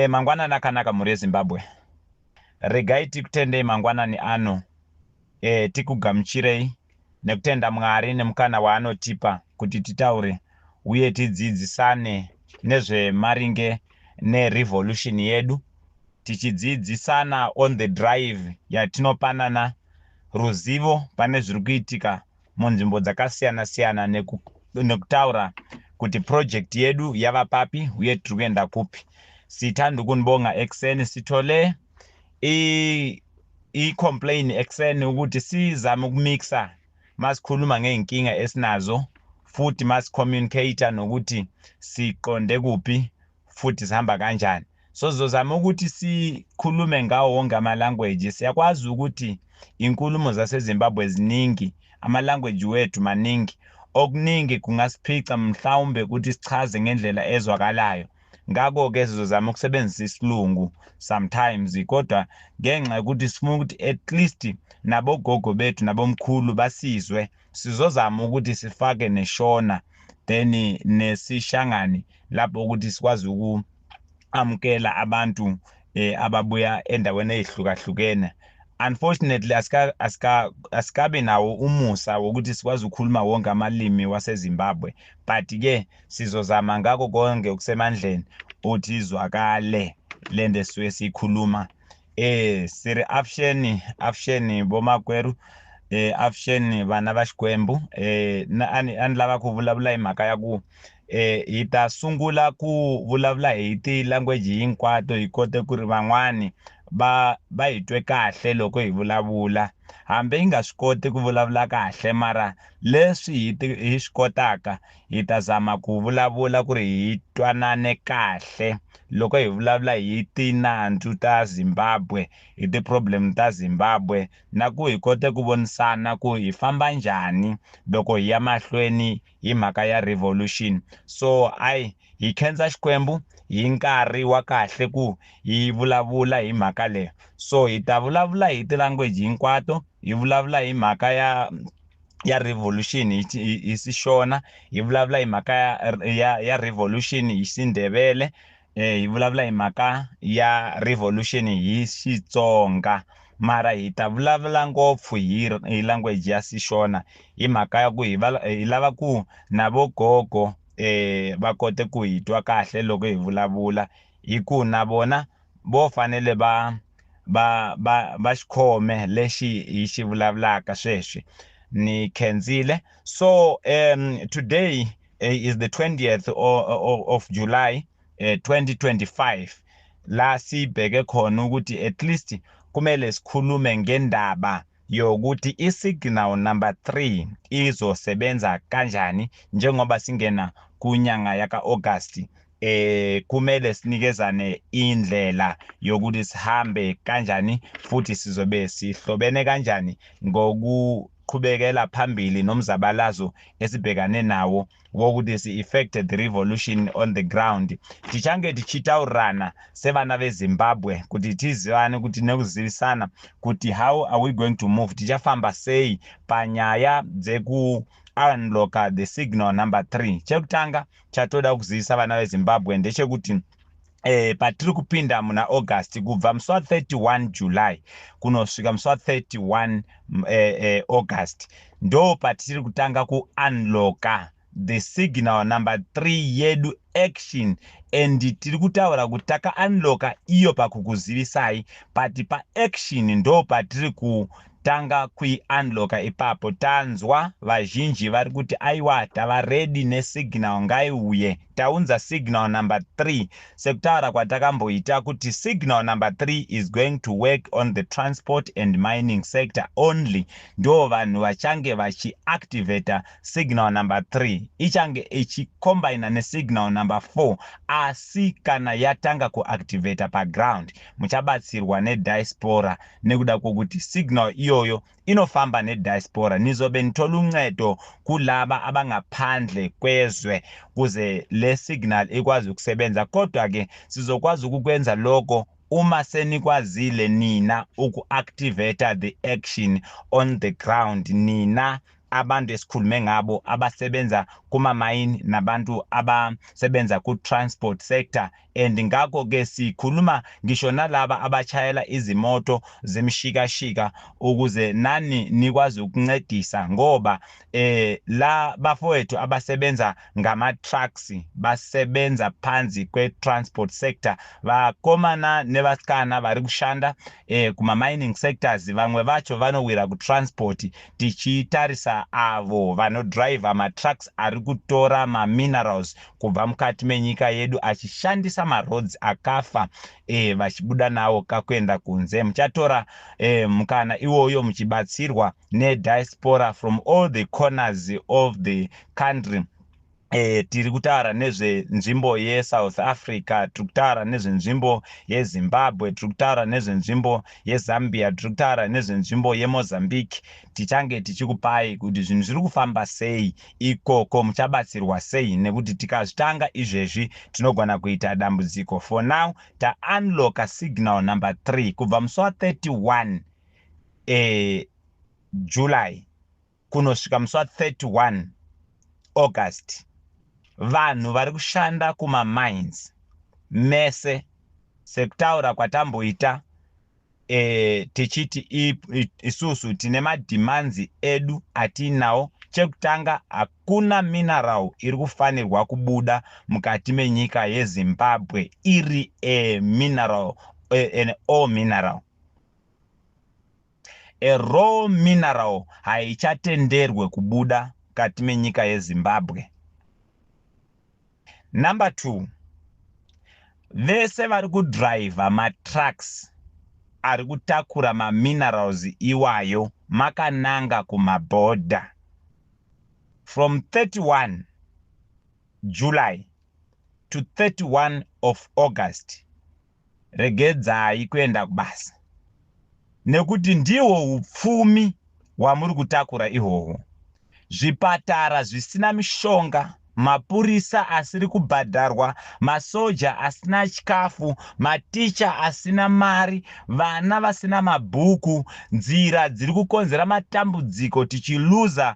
Mangwanani akanaka, mhuri yeZimbabwe. Regai tikutendei mangwanani ano, tikugamuchirei nekutenda Mwari nemukana waanotipa kuti titaure uye tidzidzisane nezvemaringe nerevolution yedu, tichidzidzisana on the drive yatinopanana ruzivo pane zviri kuitika munzvimbo dzakasiyana siyana, nekutaura kuti project yedu yava papi uye tiri kuenda kupi. Sithanda ukunibonga ekuseni. Sithole i-complain ekuseni ukuthi sizame ukumixa masikhuluma ngey'nkinga esinazo, futhi masicommunicate nokuthi siqonde kuphi futhi sihamba kanjani. So sizozama ukuthi sikhulume ngawo wonke ama-language. Siyakwazi ukuthi inkulumo zaseZimbabwe ziningi, ama-language wethu maningi, okuningi kungasiphica mhlawumbe ukuthi sichaze ngendlela ezwakalayo. Ngakho-ke sizozama ukusebenzisa isilungu sometimes, kodwa ngenxa yokuthi sifuna ukuthi at least nabogogo bethu nabomkhulu basizwe, sizozama ukuthi sifake neShona, then nesiShangani lapho, ukuthi sikwazi uku-amukela abantu ababuya endaweni ey'hlukahlukene. Unfortunately, asikabi nawo umusa wokuthi sikwazi ukukhuluma wonke amalimi waseZimbabwe, but ke sizozama ngako konke okusemandleni ukuthi izwakale lento esisuke siyikhuluma. Siri avuxeni, avuxeni vomakwerhu, avuxeni vana va Xikwembu. Na a ni lava ku vulavula hi mhaka ya ku hi ta sungula ku vulavula hi ti-language hinkwato, hi kote ku ri van'wani va hi twe kahle loko hi vulavula. Hambi hi nga swi koti ku vulavula kahle, mara leswi hi swi kotaka hi ta zama ku vulavula ku ri hi twanane kahle loko hi vulavula hi tinandzu ta Zimbabwe, hi ti-problem ta Zimbabwe, na ku hi kote ku vonisana ku hi famba njhani loko hi ya mahlweni hi mhaka ya revolution. So ayi, hi khensa Xikwembu hi nkarhi wa kahle ku hi vulavula hi mhaka leyi. So hi ta vulavula hi ti-language hinkwato, hi vulavula hi mhaka ya revolution hi Xishona, hi vulavula hi mhaka ya revolution hi Xindebele, hi vulavula hi mhaka ya revolution hi Xitsonga, mara hi ta vulavula ngopfu hi language ya Xishona, hi mhaka ya ku hi lava ku na vogogo va kote ku hi twa kahle loko hi vulavula, hi ku na vona vo fanele va xikhome lexi hi xi vulavulaka sweswi. Ni khensile. So today is the 20th of July 2025, la sibheke khona ukuthi at least kumele sikhulume ngendaba yokuthi i-signal number 3 izosebenza kanjani njengoba singena kunyanga yaka-August. Kumele sinikezane indlela yokuthi sihambe kanjani futhi sizobe sihlobene kanjani ngokuqhubekela phambili nomzabalazo esibhekane nawo wokuthi si-effect the revolution on the ground. Tichange tichitaurirana sevana veZimbabwe kuti tizivane kuti nekuzivisana kuti how are we going to move, tichafamba sei panyaya dzeku unlocka the signal number 3. Chekutanga chatoda kuzivisa vana veZimbabwe ndechekuti patiri kupinda muna August, kubva musi wa31 July kunosvika musi wa31 August, ndo patiri kutanga kuunlocka the signal number 3 yedu action. And tiri kutaura kuti takaunlocka iyo pakukuzivisai, but paaction ndo patiri kutanga kuiunlocka ipapo. Tanzwa vazhinji vari kuti aiwa, tava ready nesignal, ngaiuye. Taunza signal number 3, sekutaura kwatakamboita kuti signal number 3 is going to work on the transport and mining sector only. Ndo vanhu vachange vachiactivata signal number 3, ichange ichicombina nesignal number 4. Asi kana yatanga kuactivata paground, muchabatsirwa nediaspora, nekuda kwokuti signal iyoyo inofamba nediaspora. Nizobe nithola uncedo kulaba abangaphandle kwezwe kuze le signal ikwazi ukusebenza. Kodwa ke sizokwazi ukukwenza lokho uma senikwazile nina uku-activata the action on the ground, nina. Abantu esikhulume ngabo abasebenza kumamayini nabantu abasebenza ku-transport sector, and ngakho-ke sikhuluma ngisho nalaba abachayela izimoto zemishikashika, ukuze nani nikwazi ukuncedisa, ngoba la bafowethu abasebenza ngama-trucks basebenza phansi kwe-transport sector. Vakomana nevasikana vari kushanda kuma-mining sectors, vamwe vacho vanowira kutransport, tichitarisa avo vanodhiraivha matrucks ari kutora maminerals kubva mukati menyika yedu achishandisa maroads akafa, vachibuda nawo kakuenda kunze. Muchatora mukana iwoyo muchibatsirwa nediaspora from all the corners of the country. Tiri kutaura nezvenzvimbo yeSouth Africa, tiri kutaura nezvenzvimbo yeZimbabwe, tiri kutaura nezvenzvimbo yeZambia, tiri kutaura nezvenzvimbo yeMozambique. Tichange tichikupai kuti zvinhu zviri kufamba sei ikoko, muchabatsirwa sei, nekuti tikazvitanga izvezvi tinogona kuita dambudziko. For now taunlocka signal number 3 kubva musi wa31 July kunosvika musi wa31 August. Vanhu vari kushanda kumamines mese, sekutaura kwatamboita, tichiti isusu tine mademands edu atiinawo. Chekutanga, hakuna mineral iri kufanirwa kubuda mukati menyika yeZimbabwe iri a mineral, an ore mineral. A raw mineral haichatenderwe kubuda mukati menyika yeZimbabwe. Number 2, vese vari kudhiraivha matrucks ari kutakura maminerals iwayo makananga kumabhodha from 31 July to 31 of August, regedzai kuenda kubasa, nekuti ndihwo upfumi hwamuri kutakura ihwohwo. Zvipatara zvisina mishonga, mapurisa asiri kubhadharwa, masoja asina chikafu, maticha asina mari, vana vasina mabhuku, nzira dziri kukonzera matambudziko, tichiluza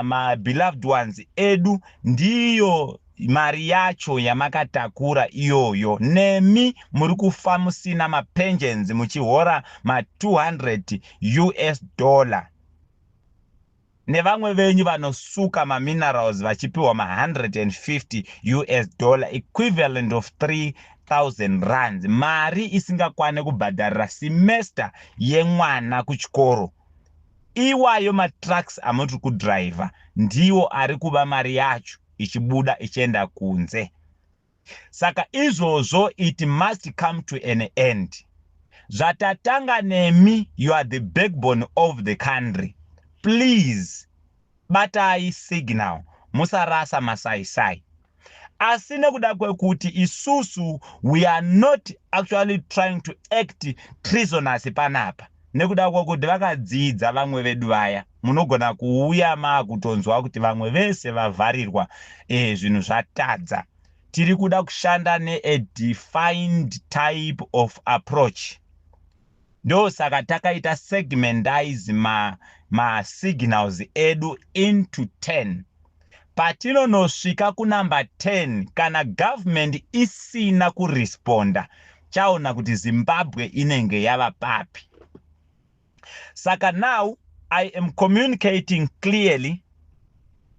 mabeloved ones edu, ndiyo mari yacho yamakatakura iyoyo. Nemi muri kufa musina mapensions, muchihora ma200 US dollar, nevamwe venyu vanosuka maminerals vachipiwa ma150 US dollar, equivalent of 3000 rands, mari isingakwane kubhadharira semester yemwana kuchikoro. Iwayo matrucks amuri kudhiraivha ndiwo ari kuva mari yacho ichibuda ichienda kunze. Saka izvozvo, it must come to an end. Zvatatanga nemi, you are the backbone of the country. Please batai signal, musarasa masaisai. Asi nekuda kwekuti isusu we are not actually trying to act treasonous panapa, nekuda kwekuti vakadzidza vamwe vedu vaya, munogona kuuya maakutonzwa kuti vamwe vese vavharirwa, zvinhu zvatadza. Tiri kuda kushanda nea defined type of approach. Ndosaka takaita segmentize masignals ma edu into 10. Patinonosvika kunumber 10, kana government isina kuresponda, chaona kuti Zimbabwe inenge yava papi. Saka now I am communicating clearly: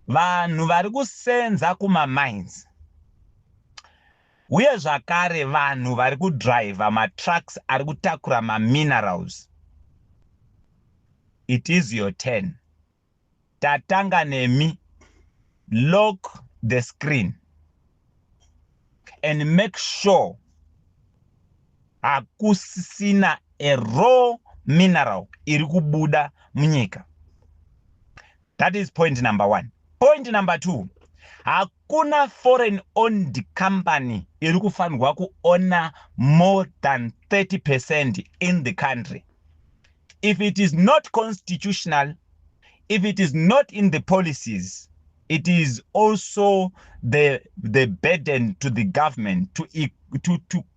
vanhu vari kusenza kumamines, uye zvakare vanhu vari kudhiraivha matrucks ari kutakura maminerals, it is your turn. Tatanga nemi. Lock the screen and make sure hakusisina a raw mineral iri kubuda munyika. That is point number one. Point number two, hakuna foreign owned company iri kufanirwa kuona more than 30% in the country. If it is not constitutional, if it is not in the policies, it is also the burden to the government to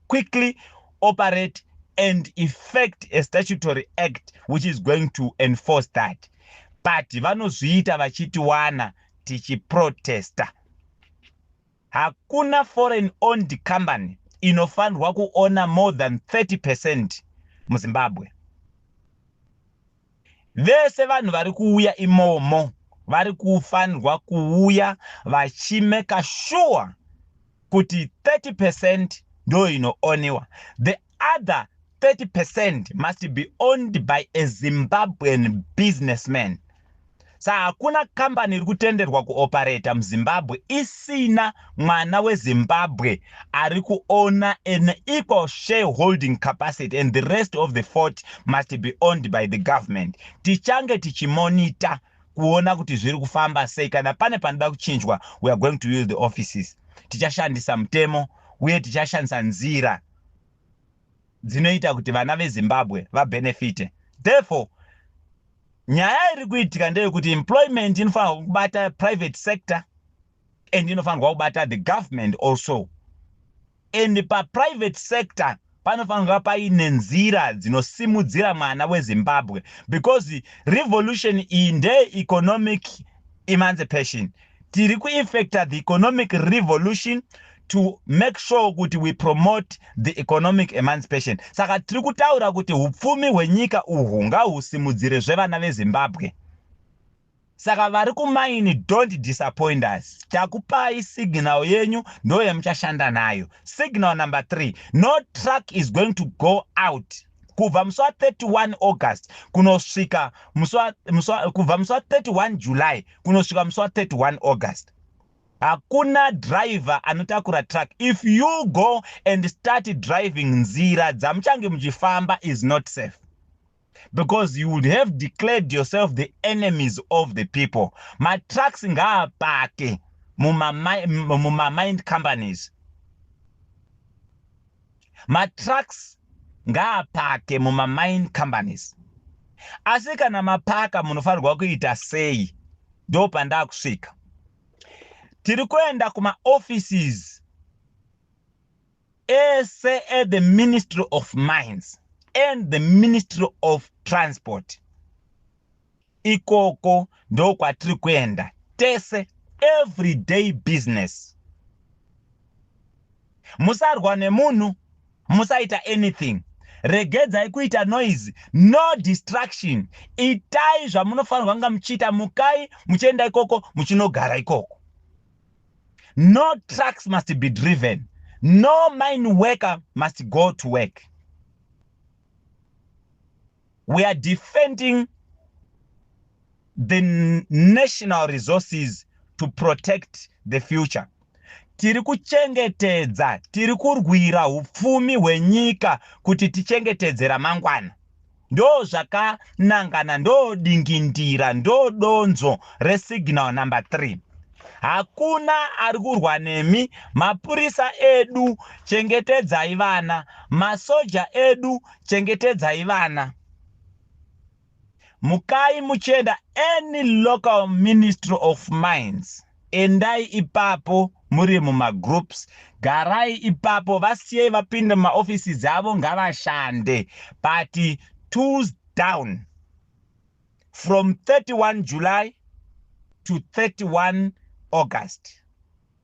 quickly operate and effect a statutory act which is going to enforce that. But vanozviita vachitiwana tichiprotesta. Hakuna foreign owned company inofanirwa kuona more than 30% muZimbabwe. Vese vanhu vari kuuya imomo vari kufanirwa kuuya vachimeka sure kuti 30% ndo inooniwa. The other 30% must be owned by a Zimbabwean businessman. Saka hakuna kambani iri kutenderwa kuoperata muZimbabwe isina mwana weZimbabwe ari kuona an equal shareholding capacity, and the rest of the 40 must be owned by the government. Tichange tichimonita kuona kuti zviri kufamba sei. Kana pane panoda kuchinjwa, we are going to use the offices. Tichashandisa mutemo uye tichashandisa nzira dzinoita kuti vana veZimbabwe vabenefite. Therefore, nyaya iri kuitika ndeyekuti employment inofanirwa kubata private sector and inofanirwa kubata the government also. And paprivate sector panofanirwa paine nzira dzinosimudzira mwana weZimbabwe, because revolution iyi ndeeconomic emancipation. Tiri kueffecta the economic revolution to make sure kuti we promote the economic emancipation. Saka tiri kutaura kuti upfumi hwenyika uhwu ngahusimudzire zvevana veZimbabwe. Saka vari kumaini, don't disappoint us. Takupai signal yenyu, ndo yamuchashanda nayo. Signal number 3: no truck is going to go out kubva musi wa31 August kunosvika, kubva musi wa31 July kunosvika musi wa31 August. Hakuna driver anotakura truck. If you go and start driving, nzira dzamuchange muchifamba is not safe, because you would have declared yourself the enemies of the people. Matrucks ngaapake mumamine companies. Matrucks ngaapake mumamine companies. Asi kana mapaka, munofanirwa kuita sei? Ndo pandakusvika. Tiri kuenda kumaoffices ese at the Ministry of Mines and the Ministry of Transport. Ikoko ndo kwatiri kuenda tese. Everyday business, musarwa nemunhu, musaita anything. Regedzai kuita noise, no distraction. Itai zvamunofanirwa kunga muchiita. Mukai muchienda ikoko, muchinogara ikoko. No trucks must be driven. No mine worker must go to work. We are defending the national resources to protect the future. Tiri kuchengetedza, tiri kurwira upfumi hwenyika kuti tichengetedze ramangwana. Ndo zvakanangana, ndo dingindira, ndo donzo resignal number 3. Hakuna ari kurwa nemi. Mapurisa edu, chengetedzai vana. Masoja edu, chengetedzai vana. Mukai muchienda any local Ministry of Mines. Endai ipapo muri mumagroups, garai ipapo, vasiyei vapinde mumaofisi dzavo, ngavashande. But tools down from 31 July to 31 August.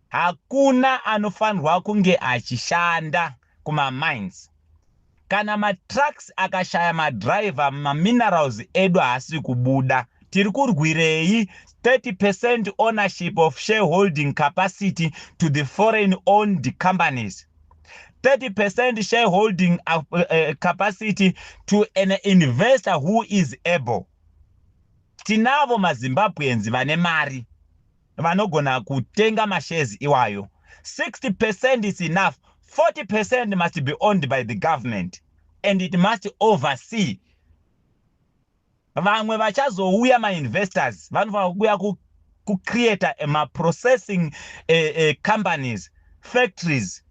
Hakuna anofanirwa kunge achishanda kumamines. Kana matrucks akashaya madriver, maminerals edu haasi kubuda. Tiri kurwirei? 30% ownership of shareholding capacity to the foreign owned companies, 30% shareholding capacity to an investor who is able. Tinavo maZimbabweans vane mari vanogona kutenga mashares iwayo. 60% is enough. 40% must be owned by the government and it must oversee. Vamwe vachazouya, mainvestors, vanofanira kuuya kucreata maprocessing companies, factories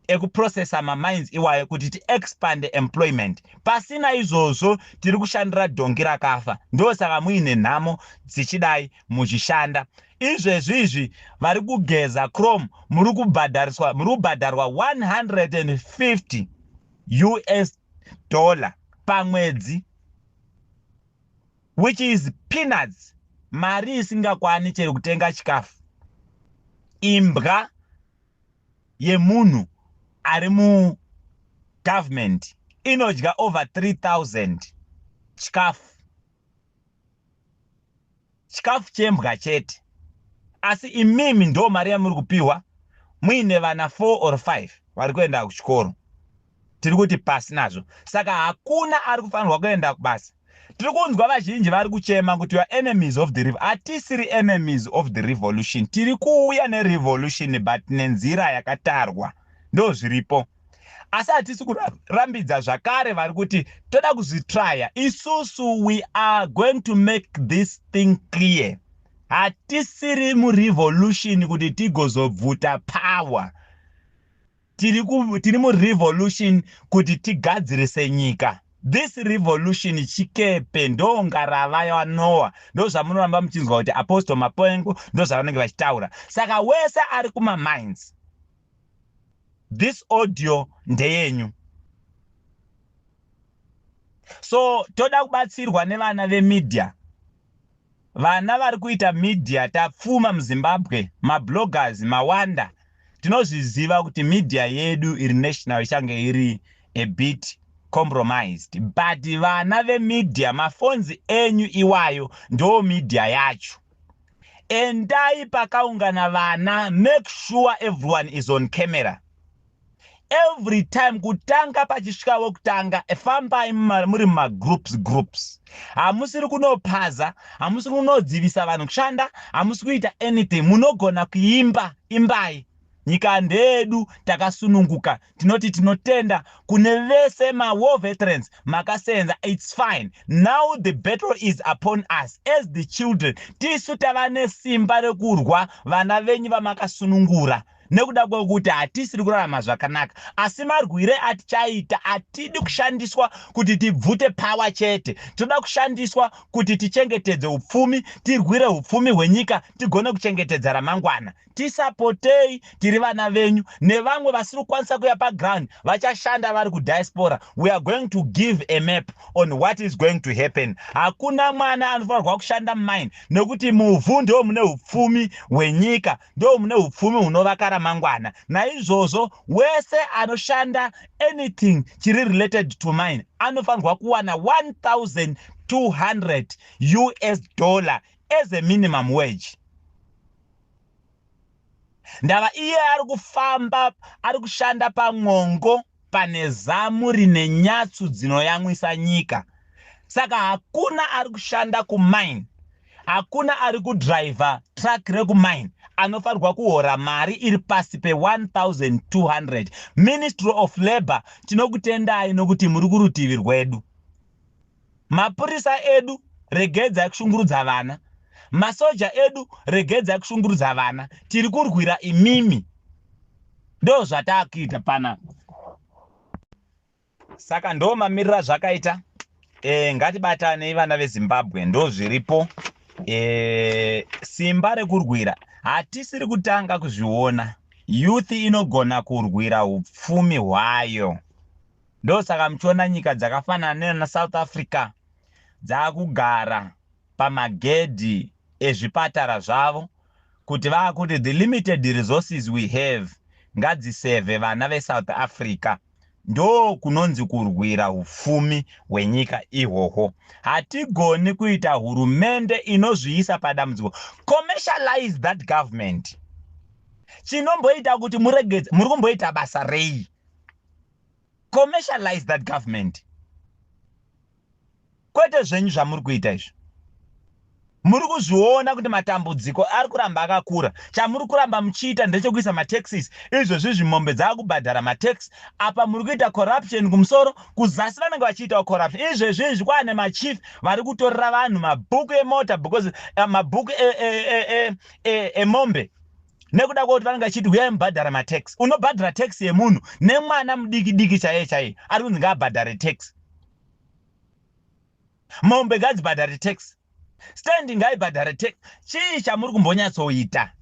ekuprocessa mamines iwayo kuti tiexpand employment. Pasina izvozvo, tiri kushandira dhongi rakafa. Ndosaka muine nhamo dzichidai muchishanda izvezvi izvi. Vari kugeza chrome, muri kubhadhariswa, muri kubhadharwa 150 US dollar pamwedzi, which is peanuts. Mari isingakwani chero kutenga chikafu. Imbwa yemunhu ari mugovernment inodya over 3000 chikafu. Chikafu chembwa chete. Asi imimi ndo mari yamuri kupiwa muine vana 4 or 5 vari kuenda kuchikoro. Tiri kuti pasi nazvo. Saka hakuna ari kufanirwa kuenda kubasa. Tiri kunzwa vazhinji vari kuchema kuti you are enemies of the river. Hatisiri enemies of the revolution. Tiri kuuya nerevolution, but nenzira yakatarwa. Ndo zviripo. Asi hatisi kurambidza zvakare vari kuti toda kuzvitraya. Isusu we are going to make this thing clear. Hatisiri murevolution kuti tigozobvuta power. Tiri murevolution kuti tigadzirise nyika. This revolution chikepe, ndo ngarava yaNoah. Ndo zvamunoramba muchinzwa kuti Apostle Mapengo ndo zvavanenge vachitaura. Saka wese ari kumamines, this audio ndeyenyu. So toda kubatsirwa nevana vemedia, vana vari kuita media. Tapfuma muZimbabwe, mabloggers mawanda. Tinozviziva kuti media yedu iri national ichange iri a bit compromised, but vana vemedia, maphones enyu iwayo ndo media yacho. Endai pakaungana vana, make sure everyone is on camera every time. Kutanga pachisvika wekutanga, fambai muri mumagroups groups. Hamusiri kunopaza, hamusiri kunodzivisa vanhu kushanda, hamusi kuita anything. Munogona kuimba, imbai. Nyika ndeyedu, takasununguka. Tinoti tinotenda kune vese mawar veterans makasenza. It's fine. Now the battle is upon us as the children. Tisu tava nesimba rekurwa vana venyu vamakasunungura, nekuda kwekuti hatisiri kurarama zvakanaka. Asi marwire atichaita, hatidi kushandiswa kuti tibvute power chete. Toda kushandiswa kuti tichengetedze upfumi, tirwire upfumi hwenyika, tigone kuchengetedza ramangwana. Tisapotei, tiri vana venyu. Nevamwe vasiri kukwanisa kuya paground vachashanda vari kudiaspora. We are going to give a map on what is going to happen. Hakuna mwana anofanirwa kushanda mumine, nekuti muvhu ndo mune upfumi hwenyika, ndo mune upfumi hunovaka ramangwana. Naizvozvo wese anoshanda anything chiri related to mine anofanirwa kuwana 1200 US dollar as a minimum wage. Ndava iye ari kufamba, ari kushanda pamwongo pane zamu rine nyatsu dzinoyamwisa nyika. Saka hakuna ari kushanda kumine, hakuna ari kudhiraivha truck rekumine anofanirwa kuhora mari iri pasi pe1200. Ministry of Labour, tinokutendai nokuti muri kurutivi rwedu. Mapurisa edu, regedzai kushungurudza vana. Masoja edu, regedzai kushungurudza vana. Tiri kurwira imimi. Ndo zvataakuita panapa. Saka ndo mamiriro zvakaita. Ngatibatanei, vana veZimbabwe. Ndo zviripo. Simba rekurwira hatisiri kutanga kuzviona. Youth inogona kurwira upfumi hwayo. Ndosaka muchiona nyika dzakafanana nana South Africa dzaakugara pamagedhi ezvipatara zvavo kuti vaakuti the limited resources we have ngadzisevhe vana veSouth Africa. Ndo kunonzi kurwira upfumi hwenyika ihwohwo. Hatigoni kuita hurumende inozviisa padambudziko. Commercialize that government. Chinomboita kuti muregedze, muri kumboita basa rei? Commercialize that government, kwete zvenyu zvamuri kuita izvi. Muri kuzviona kuti matambudziko ari kuramba akakura. Chamuri kuramba muchiita ndechekuisa mataxes. Izvozvi zvimombe dzaakubhadhara matax. Apa muri kuita corruption kumusoro, kuzasi vanenge vachiitawo corruption. Izvezvi izvi kwaane machief vari kutorera vanhu mabhuku emota because mabhuku emombe e, e, e, nekuda kwekuti vanenge vachiti uyai mubhadhara matax. Unobhadhara tax yemunhu nemwana mudiki diki chaiye chaiye ari kunzi ngaabhadhare tax. Mombe ngadzibhadhare tax, stand ngaibhadhare tax. Chii chamuri kumbonyatsoita?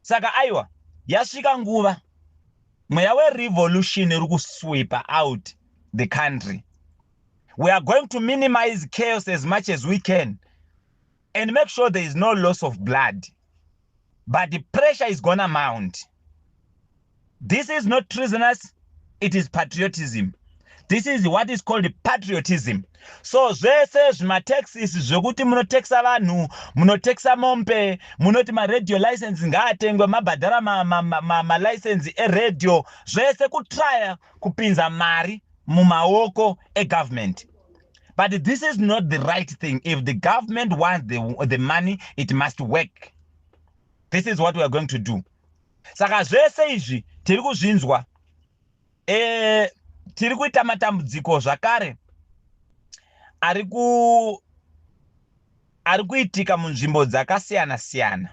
Saka aiwa, yasvika nguva. Mweya werevolution uri kusweepa out the country. We are going to minimize chaos as much as we can and make sure there is no loss of blood, but the pressure is gonna mount. This is not treasonous, it is patriotism. This is what is called patriotism. So zvese zvimataxes zvekuti munotekisa vanhu, munotekisa mombe, munoti maradio license ngaatengwe, mabhadhara malicense eradio, zvese kutraya kupinza mari mumaoko egovernment. But this is not the right thing. If the government wants the money, it must work. This is what we are going to do. Saka zvese izvi tiri kuzvinzwa. Tiri kuita matambudziko zvakare ari kuitika munzvimbo dzakasiyana siyana.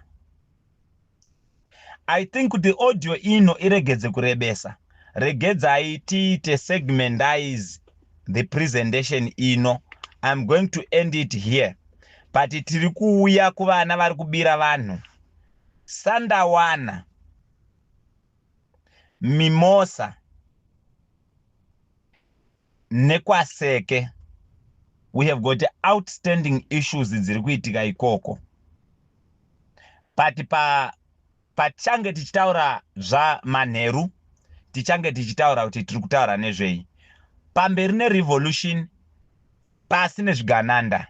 I think kuti audio ino iregedze kurebesa. Regedzai tiite segmentize the presentation ino. I'm going to end it here, but tiri kuuya kuvana vari kubira vanhu. Sandawana, Mimosa nekwaSeke, we have got outstanding issues dziri kuitika ikoko, but pa patichange tichitaura zvamanheru, tichange tichitaura kuti tiri kutaura nezvei. Pamberi nerevolution, pasi nezvigananda.